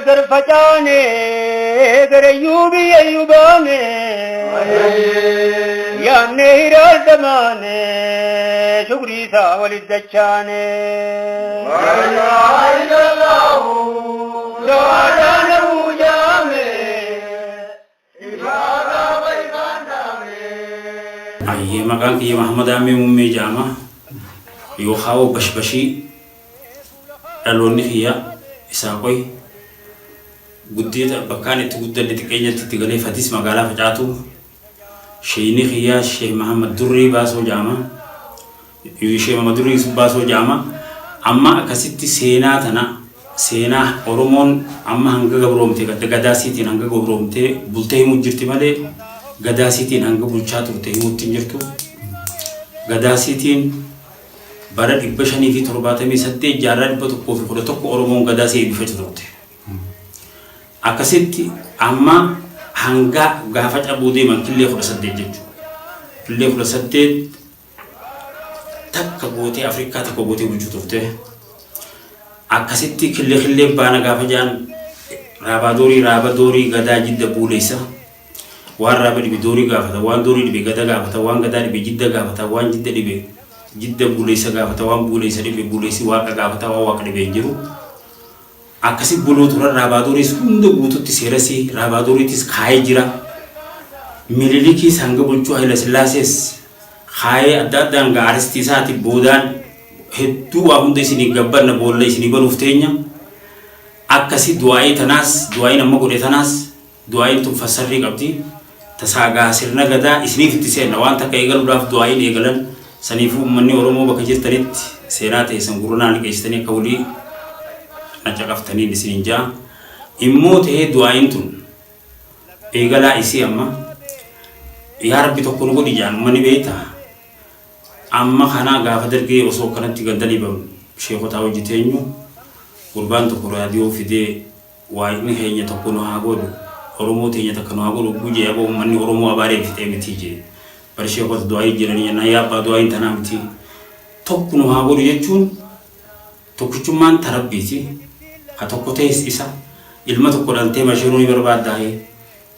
Gargar facaane garayyuu biyyayyuu baane yaamne hiraal damaane shukrii isaa walit dachaane. Ayyee, maqaan kiyya Mahamad Aamee Muummee jedhama. Yookaan Bashbashii. Dhaloonni kiyya isaa qoy guddina bakkaan itti guddanne xiqqeenyatti itti galee Fadis, magaalaa Facaatu. Sheeyni kiyya Sheekh Mahamad Durrii Baasoo jedhama. Sheekh Mahamad Durrii Yusuf Baasoo jedhama. Amma akkasitti seenaa tana, seenaa Oromoon amma hanga gabroomte gadaasiitiin hanga gabroomtee bultee himuu jirti malee gadaasiitiin hanga bulchaa turte himuutti hin jirtu. Gadaasiitiin bara 578, jaarraa 111, Oromoon gadaasii eebbifachuu turte. Akkasitti amma hanga gaafa cabuu deeman killee 18 jechuudha. Killee 18 takka gootee Afrikaa tokko gootee bulchuu turte. Akkasitti killee killee baana gaafa jaan raabaa doorii, raaba doorii, gadaa jidda buuleessa. Waan raaba dhibe doorii gaafata, waan doorii dhibe gada gaafata, waan gadaa dhibe jidda gaafata, waan jidda dhibe jidda buuleessa gaafata, waan buuleessa dhibe buuleessi waaqa gaafata, waan waaqa dhibe hin jiru. Akkasi buluu turan. Raabaa dooriis hunda guututti seerasii raabaa dooriitis kaayee jira. Mililikiis hanga bulchuu Haayila Sillaasees kaayee adda addaan gaaristii isaati boodaan hedduu waa hunda isinii gabbanna, boolla isinii banuuf teenya. Akkasi du'aa'ii tanaas, du'aa'iin amma godhe tanaas, du'aa'iin tun fassarrii qabdi. Tasaagaa sirna gadaa isiniif itti seenna, waan takka eegaluudhaaf du'aa'iin eegalan. Saniifuu uummanni Oromoo bakka jirtanitti seenaa teessan gurra liqeessitanii akka walii na caqaftaniin isiniin ja'a. Immoo ta'ee du'aa'iin tun eegalaa isii amma yaa Rabbi tokko nu godhi jaan uummanni beektaa. Amma kana gaafa dargee osoo akkanatti ganda liiban sheekotaa hojii teenyu, gurbaan tokko raadiyoo fidee "Waaqni keenya tokko nu haa godhu, Oromoo teenya takka nu haa godhu" hogguu jee, aboo uummanni Oromoo abaaree fixee miti jee. Bari sheekota du'aayii jiranii jennaan, yaa abbaa, du'aayiin tanaa miti, tokko nu haa godhu jechuun tokkichummaan ta Rabbiiti, ka tokko ta'es isa ilma tokko dhaltee mashiruu ni barbaaddaa.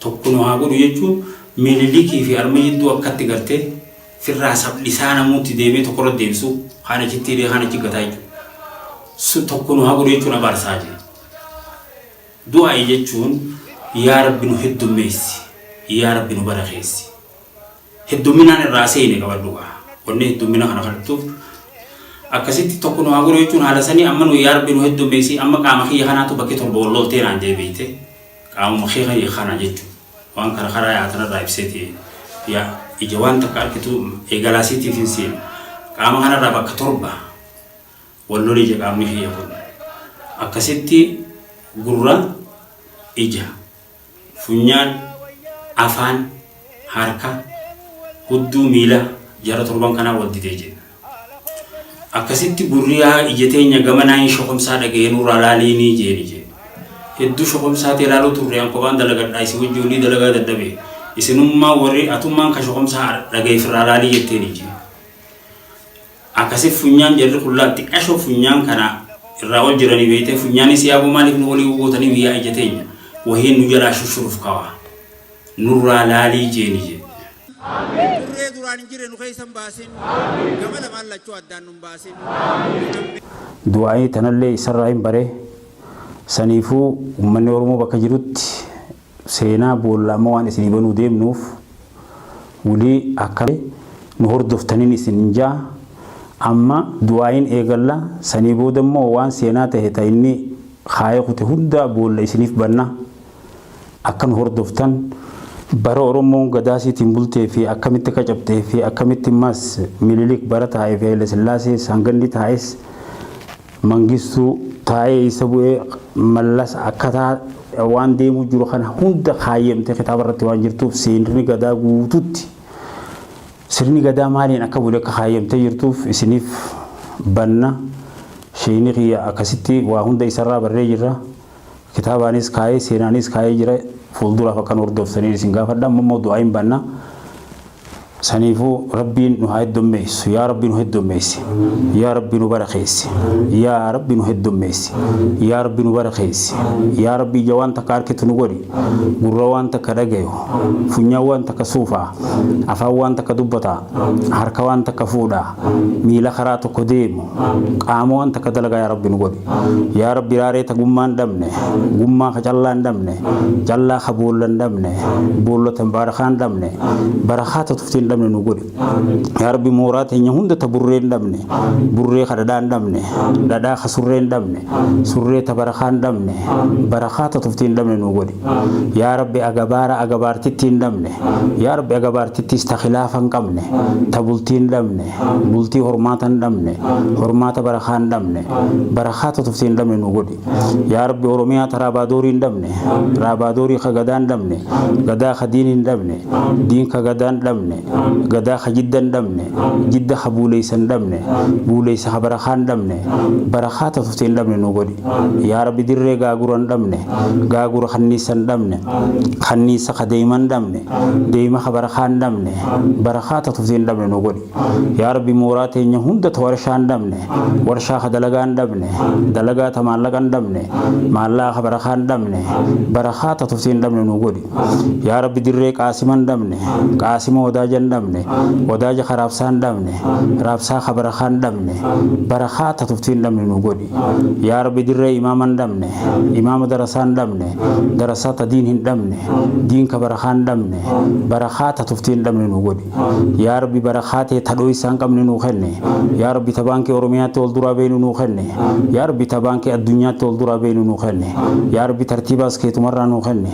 Tokko nu haa godhu jechuun Mililikii fi arma jidduu akkatti gartee firraa sabdhisaa namuutti deemee tokkorra deebisu, kaan achitti hidhee, kaan achi gataa jechuudha. Sun tokko nu haa godhu jechuun abaarsaa jee. Du'aayi jechuun yaa Rabbi nu heddummeessi, yaa Rabbi nu barakeessi. Heddumminaan irraa seene qabadhu gaa. Wanni heddummina kana kadhattuuf akkasitti tokko nu haa godhu jechuun haala sanii amma nu yaa Rabbi nu heddummeessi, amma qaama kiyya kanaatu bakkee torba wal loltee naan jee beeyte. Qaamuma kee kana jechuudha. Waan kara karaa yaatanarraa ibseeti yaa ija waan takka argitu eegalaasiitiif hin seenu. Qaama kanarraa bakka torba wal lolee ija qaamni kiyya kun. Akkasitti gurra, ija, funyaan, afaan, harka, hudduu, miila, jara torban kanaa wal didee jedha. Akkasitti gurri yaa ija teenya gama naayin shokomsaa dhaga'ee nurraa laaliinii jeeni jee. Hedduu shokomsaa ta'e ilaaluu turre, an kophaan dalagadhaa, isin wajji olii dalagaa dadhabe. Isinummaa warri atummaan ka shokomsaa dhaga'e firraa laalii jetteeni jee. Akkasi funyaan jarri kun laal xiqqashoo funyaan kana irraa ol jiranii beeytee, funyaanis yaaboo maaliif nu olii gootanii biyyaa ija teenya wahiin nu jalaa shushuruuf kawaa nurraa laalii jeeni jee. Turree duraan hin jirre nu keessa hin baasin. Gama lamaan lachuu addaan nu hin baasin. Du'aa'ii tanallee isarraa hin bare. Saniifuu uummanni Oromoo bakka jirutti seenaa boolla amma waan isinii banuu deemnuuf wulii akka nu hordoftaniin isin jaa. Amma du'aa'iin eegalla, sanii booda immoo waan seenaa ta'e ta inni kaayee kute hunda boolla isiniif banna. Akka nu hordoftan, bara Oromoon gadaasiitiin bultee fi akkamitti akka cabxee fi akkamitti immas Mililik bara taa'ee fi Haile Sillaasee hanganni taa'es, Mangistuu taa'ee isa bu'ee Mallas akkataa waan deemuu jiru kana hunda kaayyamtee kitaaba irratti waan jirtuuf, sirni gadaa guututti sirni gadaa maaliin akka bule akka kaayyamtee jirtuuf isiniif banna. Sheeyni kiyya akkasitti waa hunda isarraa barree jirra. Kitaabaanis kaayee, seenaanis kaayee jira. Fuulduraaf akkan hordoftanii isin gaafadha. Amma immoo du'aa hin banna. Saniifuu Rabbiin nu haa heddommeessu. Yaa Rabbi nu heddommeessi. Yaa Rabbi nu barakeessi. Yaa Rabbi nu heddommeessi. Yaa Rabbi nu barakeessi. Yaa Rabbi ija waan takka arkitu nu godhi. Gurra waan takka dhagayu. Funyaan waan takka suufaa. Afaan waan takka dubbataa. Harka waan takka fuudhaa. Miila karaa tokko deemu. Qaama waan takka dalagaa yaa Rabbi nu godhi. Yaa Rabbi raaree ta gummaa hin dhabne. Gummaa ka callaa hin dhabne. Callaa ka boolla hin dhabne. Boolla tan baarakaa hin dhabne. Barakaa ta tuftii hin dhabne nu godhi. Yaa Rabbi mooraa teenya hunda ta burree hin dhabne. Burree ka dhadhaa hin dhabne. Dhadhaa ka surree hin dhabne. Surree ta barakaa hin dhabne. Barakaa ta tuftii hin dhabne nu godhi. Yaa Rabbi agabaara agabaartittii hin dhabne. Yaa Rabbi agabaartittiis ta khilaafa hin qabne. Ta bultii hin dhabne. Bultii hormaata hin dhabne. Hormaata barakaa hin dhabne. Barakaa ta tuftii hin dhabne nu godhi. Yaa Rabbi Oromiyaa ta raabaa doorii hin dhabne. Raabaa doorii ka gadaa hin dhabne. Gadaa ka diin hin dhabne. Diin ka gadaa hin dhabne. Gadaa ka jidda hin dhabne. Jidda ka buuleysa hin dhabne. Buuleysa ka barakaa hin dhabne. Barakaa ta tuftii hin dhabne nu godhi. Yaa Rabbi dirree gaagura hin dhabne. Gaagura kanniisa hin dhabne. Kanniisa ka deeyma hin dhabne. Deeyma ka barakaa hin dhabne. Barakaa ta tuftii hin dhabne nu godhi. Yaa Rabbi mooraa teenya hunda ta warshaa hin dhabne. Warshaa ka dalagaa hin dhabne. Dalagaa ta maallaqa hin dhabne. Maallaqa ka barakaa hin dhabne. Barakaa ta tuftii hin dhabne nu godhi. Yaa Rabbi dirree qaasima hin dhabne. Qaasima wadaaja hin dhabne. Wadaaja ka raabsaa hin dhabne. Raabsaa ka barakaa hin dhabne. Barakaa ta tuftii hin dhabne nu godhi. Yaa Rabbi dirree imaama hin dhabne. Imaama darasaa hin dhabne. Darasaa ta diin hin dhabne. Diin ka barakaa hin dhabne. Barakaa ta tuftii hin dhabne nu godhi. Yaa Rabbi barakaa tee ta dhoysaa hin qabne nuu kenne. Yaa Rabbi ta baankii Oromiyaatti wal duraa beeynu nuu kenne. Yaa Rabbi ta baankii addunyaatti wal duraa beeynu nuu kenne. Yaa Rabbi tartiibaas keetumarraa nuu kenne.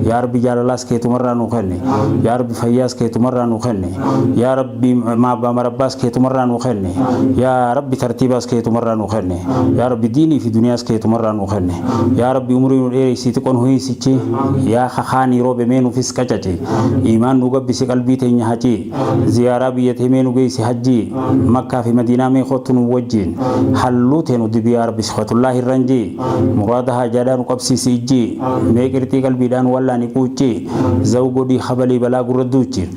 Yaa Rabbi jaalalaas keetumarraa nuu kenne. Yaa Rabbi fayyaas keetumarraa nuu kenne. Yaa Rabbi maabbaa marabbaas keetumarraa nuu kenne. Yaa Rabbi tartiibaas keetumarraa nuu kenne. Yaa Rabbi diinii fi duniyaas keetumarraa nuu kenne. Yaa Rabbi umrii nu dheereysii xiqqoo nu hiisichi. Yaa kakaanii roobe mee nuufis qacaci. Iimaan nu gabbisi qalbii teenya hacii. Ziyaaraa biyya tee mee nu geeysi hajjii. Makkaa fi Madiinaa mee kottu nu wajjiin. Halluu tee nu dibi yaa Rabbi sifatullaahi irranjii. Muraada haajaadhaa nu qabsiisi ijjii. Mee qirxii qalbiidhaa nu wallaani quuccii. Zaw godhii habalii balaa gurra duuchi.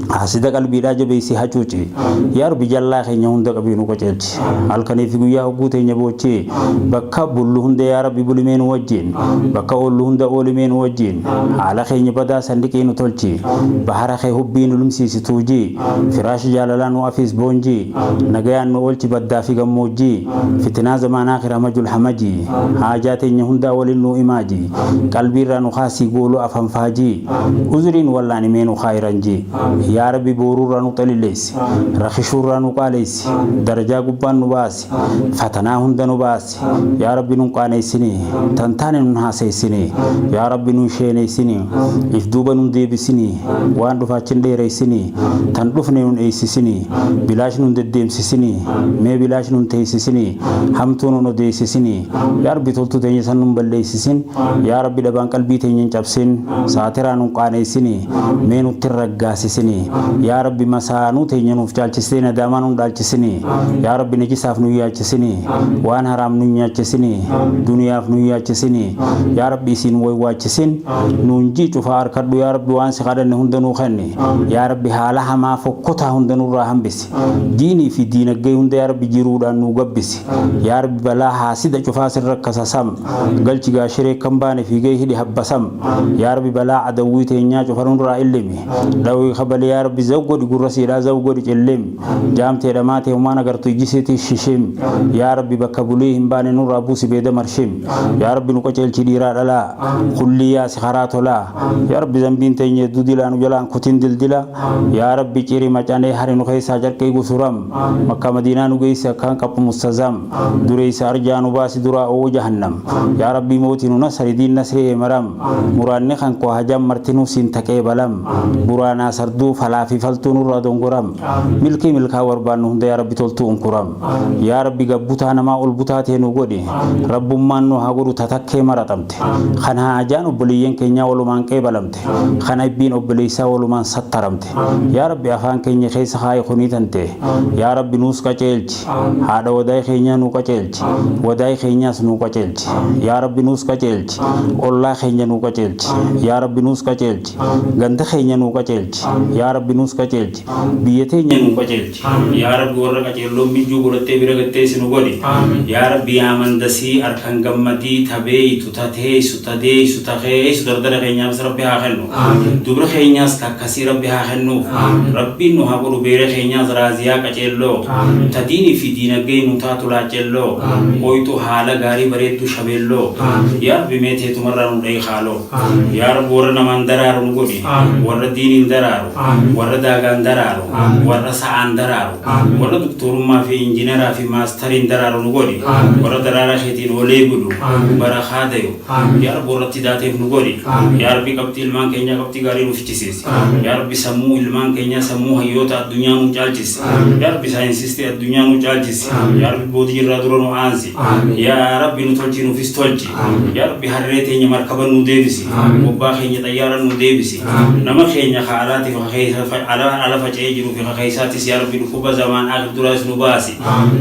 Haasida qalbiidhaa jabeeysi hacuuci. Yaa Rabbi jallaa keenya hunda qabii nu qaceelchi. Halkanii fi guyyaa hogguu teenya boochi. Bakka bullu hunda yaa Rabbi buli mee nu wajjiin. Bakka oollu hunda ooli mee nu wajjiin. Haala keenya badaa sandiqii nu tolchi. Bahara kee hubbii nu limsiisi tuujii. Firaasha jaalalaa nu afiis boonjii. Nagayaan nu oolchi baddaa fi gammoojjii. Fitinaa zamaanaa kira majul hamajii. Haajaa teenya hundaa waliin nu imaaji. Qalbiirraa nu kaasii gooluu afan faajii. Uzriin wallaani mee nu kaayiranjii. Yaa Rabbi booruurraa nu xalileessi. Rakishuurraa nu qaaleysi. Darajaa gubbaan nu baasi. Fatanaa hunda nu baasi. Yaa Rabbi nun qaaneysini. Tan taane nun haaseysini. Yaa Rabbi nun sheeneysini. If duuba nun deebisini. Waan dhufaachin dheereysini. Tan dhufne nun eeysisini. Bilaash nun deddeemsisini. Mee bilaash nun teeysisini. Hamtuu nun odeeysisini. Yaa Rabbi toltuu teenya san nun balleeysisin. Yaa Rabbi dhabaan qalbii teenya hin cabsin. Saatiraa nun qaaneysini. Mee nutti hin raggaasisini. Yaa Rabbi masaanuu teenya nuuf caalchistee nadaamaa nun dhaalchisini. Yaa Rabbi najisaaf nun yaachisini. Waan haraam nun nyaachisini. Duniyaaf nun yaachisini. Yaa Rabbi isiin waywaachisin. Nuun jii cufaa harkadhu yaa Rabbi waan si kadhanne hunda nuu kenni. Yaa Rabbi haala hamaa fokkotaa hunda nurraa hambisi. Diinii fi diinaggee hunda yaa Rabbi jiruudhaan nuu gabbisi. Yaa Rabbi balaa haasida cufaa sirra kasasam. Galchi gaashiree kan baane fiigee hidhi habbasam. Yaa Rabbi balaa adawwii teenyaa cufa nurraa illimi. Dhawii kabali yaa Rabbi zaw godhi gurra siidhaa zaw godhi cillim. Jaamtee dhamaatee humaan agartu ijjisiitii shishim. Yaa Rabbi bakka bulii hin baane nurraa buusi beeda marshim. Yaa Rabbi nu qaceelchi dhiiraa dhalaa. Kullii yaasi karaa tolaa. Yaa Rabbi zambiin teenya hedduu dilaa nu jalaan kutin dildila. Yaa Rabbi ciri macanee hari nu keessaa carqii gusuram. Makka Madiinaa nu geessi akkaan qaphu mustazam. Dureessa arjaa nu baasi duraa oo jahannam. Yaa Rabbi mootii nu nasari diin nasri eemaram. Muraanni kan koo hajaan martinuu siin taqee balam. Buraanaa sarduu falaa fi faltuu nurraa dongoram. Milkii milkaa barbaannu hunda yaa Rabbi toltuu unkuram. Yaa Rabbi gabbutaa namaa ol butaa tee nu godhi. Rabbummaan nu haa godhu tatakkee maraxamte. Kan haajaan obboleeyyan keenyaa walumaan qeebalamte. Kan aybbiin obboleessaa walumaan sattaramte. Yaa Rabbi afaan keenya keessa kaayi kunii tante. Yaa Rabbi nuus qaceelchi. Haadha wadaay keenyaa nuu qaceelchi. Wadaay keenyaas nuu qaceelchi. Yaa Rabbi nuus qaceelchi. Ollaa keenya nuu qaceelchi. Yaa Rabbi nuus qaceelchi. Ganda keenya nuu qaceelchi. Yaa Rabbi Rabbi nus qajeelchi. Biyya teenya nu qajeelchi. Yaa Rabbi warra qajeelloon mijjuu godhattee bira gattee nu godhi. Yaa Rabbi yaa mandasii harkan gammadii tabeeytu tateessu tadeessu takeessu dardara keenyaafis Rabbi haa kennu. Dubra keenyaas kakkasii Rabbi haa kennuuf. Rabbiin nu haa godhu beera keenyaas raaziyaa qajeelloo. Tadiinii fi diinagdee nu taatu laacelloo. Ooytuu haala gaarii bareedduu shabeelloo. Yaa Rabbi mee teetumarraa nu dhahi haaloo. Yaa Rabbi warra namaan daraaru nu godhi. Warra diiniin daraaru. Warra daagaan daraaru. Warra sa'aan daraaru. Warra doktorummaa fi injiinaraa fi maastariin daraaru nu godhi. Warra daraaraa keetiin olee bulu. Barakaa dayu. Yaa Rabbi warratti daateef nu godhi. Yaa Rabbi qabxii ilmaan keenyaa qabxii gaarii nu fichisiisi. Yaa Rabbi sammuu ilmaan keenyaa sammuu hayyoota addunyaa nu caalchisi. Yaa Rabbi saayinsistii addunyaa nu caalchisi. Yaa Rabbi boodii irraa dura nu aansi. Yaa Rabbi nu tolchi nuufis tolchi. Yaa Rabbi harree teenya markaba nu deebisi. Bobbaa keenya xayyaara nu deebisi. Nama keenya ka alaatiif ala faca'ee jiruu fi ka keessaatis yaa Rabbi dhukkuba zamaan akhir duraas nu baasi.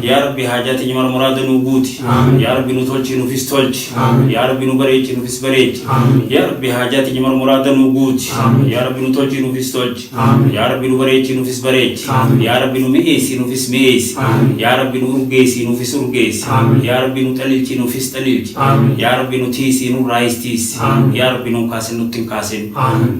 Yaa Rabbi haajaa teenya mara muraada nu guuti. Yaa Rabbi nu tolchi nuufis tolchi. Yaa Rabbi nu bareechi nuufis bareechi. Yaa Rabbi haajaa teenya mara muraada nu guuti. Yaa Rabbi nu tolchi nuufis tolchi. Yaa Rabbi nu bareechi nuufis bareechi. Yaa Rabbi nu mi'eessi nuufis mi'eessi. Yaa Rabbi nu urgeessi nuufis urgeessi. Yaa Rabbi nu xalilchi nuufis xalilchi. Yaa Rabbi nu tiisi nurraayis tiisi. Yaa Rabbi nu kaasin nutti hin kaasin.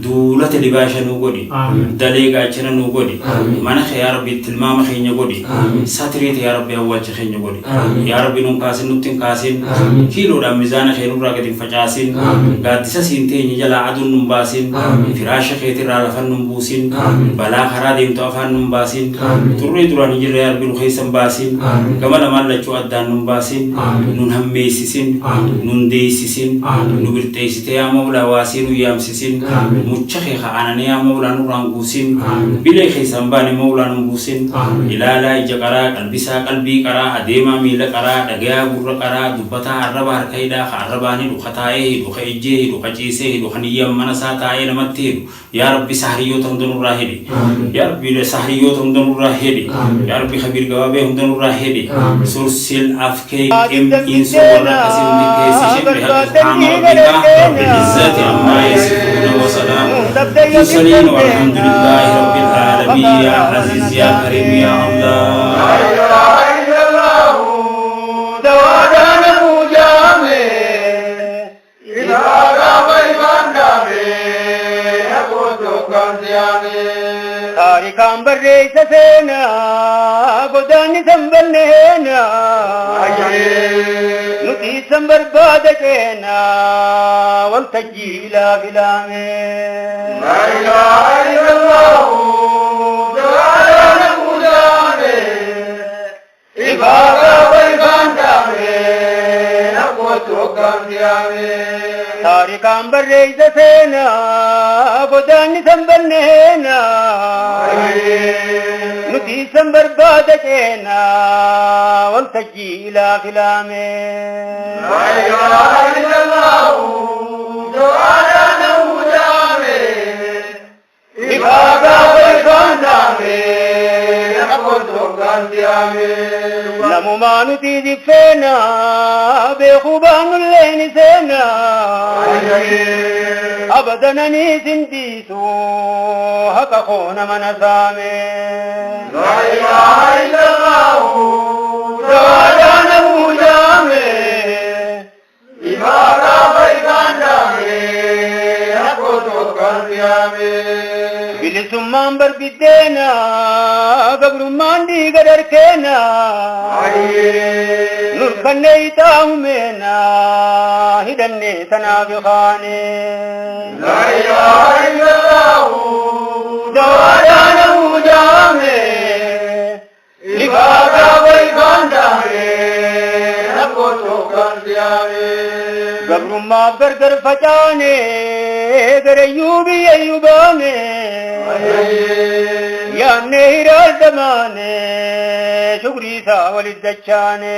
Duulata libaasha nu godhi. Dalee gaachana nu godhi. Mana kee yaa Rabbi tilmaama keenya godhi. Satiriita yaa Rabbi awwaalcha keenya godhi. Yaa Rabbi nu kaasin nutti hin kaasin. Kiiloodhaan mizaana kee nurraa gadi hin facaasin. Gaaddisa siin teenye jalaa aduun nun baasin. Firaasha keetirraa lafan nun buusin. Balaa karaa deemtu afaan nun baasin. Turree duraan hin jirre yaa Rabbi nu keessa hin baasin. Gama lamaan lachuu addaan nun baasin. Nun hammeessisin. Nun deessisin. Nu birxeessite yaa Mawlaa waasii nu yaamsisin. Mucha kee ka aananii yaa Mawlaa nurraan guusin. Bilee keessaan baane Mawlaa nun buusin. Ilaalaa ija qaraa qalbisaa qalbii qaraa adeemaa miila qaraa dhagayaa gurra qaraa dubbataa arraba harka hidhaa ka arrabaan hidhu ka taa'ee hidhu ka ijjee hidhu ka ciisee hidhu ka niyyaan mana isaa taa'ee namatti hidhu. Yaa Rabbi sahriyyoota hunda nurraa hidhi. Yaa Rabbi sahriyyoota hunda nurraa hidhi. Yaa Rabbi kabiir gabaabee hunda nurraa hidhi. Sursil afkee qim insu warra akkasii hundi keessi ishee bihaqqi subhaana rabbika rabbil izzati ammaa yasifuuna wa salaamun mursaliin walhamdulillahi rabbil aalamiin yaa aziz yaa kariim yaa Allah. Taarikaan barreessa seenaa godaanni san banneenaa nuti san barbaada ceenaa waltajjii ilaa filaame. Taarikaan barreessa seenaa godaanni san banneenaa nuti san barbaada ceenaa waltajjii ilaa filaame. Namumaa nuti jiffeenaa beekuu baanullee ni seenaa. Abadananii sin dhiisu haqa koo nama na saame. Dawaadhaan namuu jaame. Bilisummaan barbiddeena gabrummaan dhiiga dharkeena nurkannee ixaahumeena hidhannee tanaaf kaane. Dawaadhaan namuu jaame. Gabrummaaf gargar facaane garayyuu biyyayyuu baane yaanne hiraal damaane shukrii isaa walit dachaane.